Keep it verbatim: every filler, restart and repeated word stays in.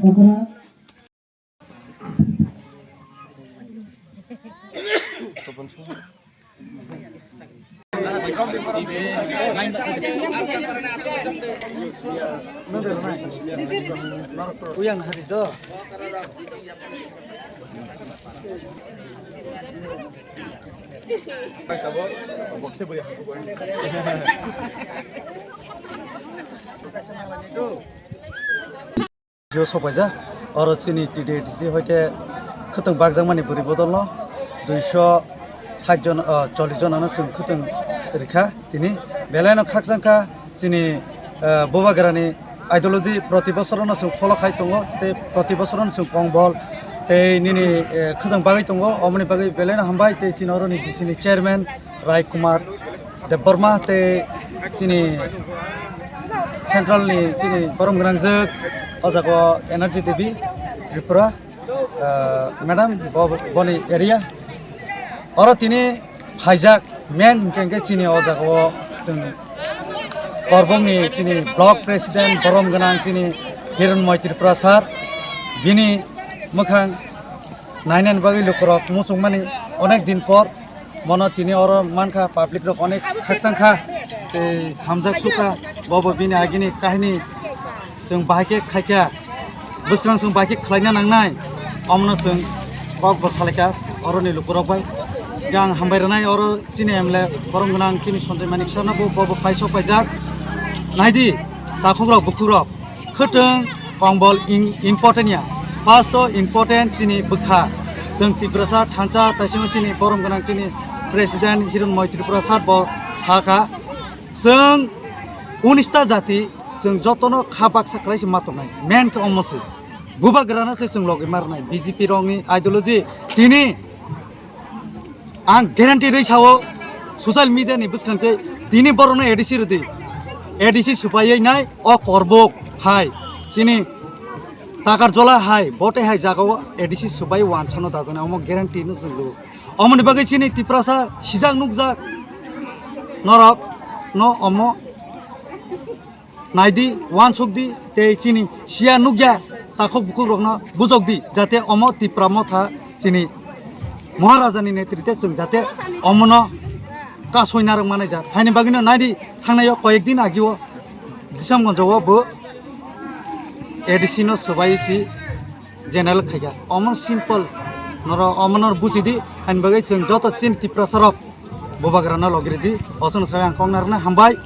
Uyang hari do. Jio sopaijak, oro chini T D A D C hoite khwtwng bakjakmani bwrwi bodolno duiso sait jon, ah, chollish jonano chwng khwtwng rikha tini. Belaino khakchangkha chini, ah, Bubagrani ideology proti bosorono chwng follow khai tongo, tei proti bosorono chwng kongbol tei nini, eh, khwtwng bagwi tongo, omoni bagwi belaino hambai. Tei chini oroni D C ni chairman Rai Kumar Debbarma tei chini central ni chini borom gwnangjak o jaga o Energy Devi Tripura, ah, madam bo, boni area oro tini phaijak main hwnkhe hwnkhe chini o jaga o chwng Korbong ni chini block president borom gwnang chini Hironmoy Tripura sir, bini mwkhang nainani bagwi lukurok muchungmani onek din por. Mono tini oro mankha, public rok onek khakchang kha, tei hamjak sukha, bobo bini agini kahini chwng bahai khe khaikha, bwskang chwng bahai khe khlaina nangnai, omono chwng kok bo salaikha oroni lukurok bai. Khe ang hambai rwnai oro chini M L A borom gwnang chini Sanjay Manik sir no bo, bobo paisok paijak. Naidi takhuk rok bukhuk rok. Khwtwng kongbol in-, important ya. First o important chini bwkha. Chwng Tiprasa thansa taisingo chini borom gwnang chini President Hironmoy Tripura sir bo sakha. Chwng unis ta jati chwng jotono kha baksa khlai se ma tongnai. Main khe omo se. Bubagrano se chwng logi ma rwnai. B J P rokni ideology tini Ang guarantee rwi sao, social media ni bwskang tei tini borokno A D C rwdi. A D C swpaiwi nai o Korbok hai, chini Takarjola hai, bote hai jagao A D C swpai wansano dajaknai, omo guarantee no chwng rwo. Omoni bagwi chini Tiprasa sijak nukjak norok no omo Naidi, wansukdi, tei chini siya nukya takhuk bukhuk rokno bujokdi, jate omo Tipra Motha chini Maharajani netrite chwng jate omono kasoi narwk manai jak. Haini bagwino naidi, thangnaio koyek din agio Disamgonjo o bo A D C no swbai si general khaikha. Omo simple, noro omono bujidi, haini bagwi chwng joto chini Tiprasa rok Bubagrano logiridi, ochono sai ang kok narwkna hambai.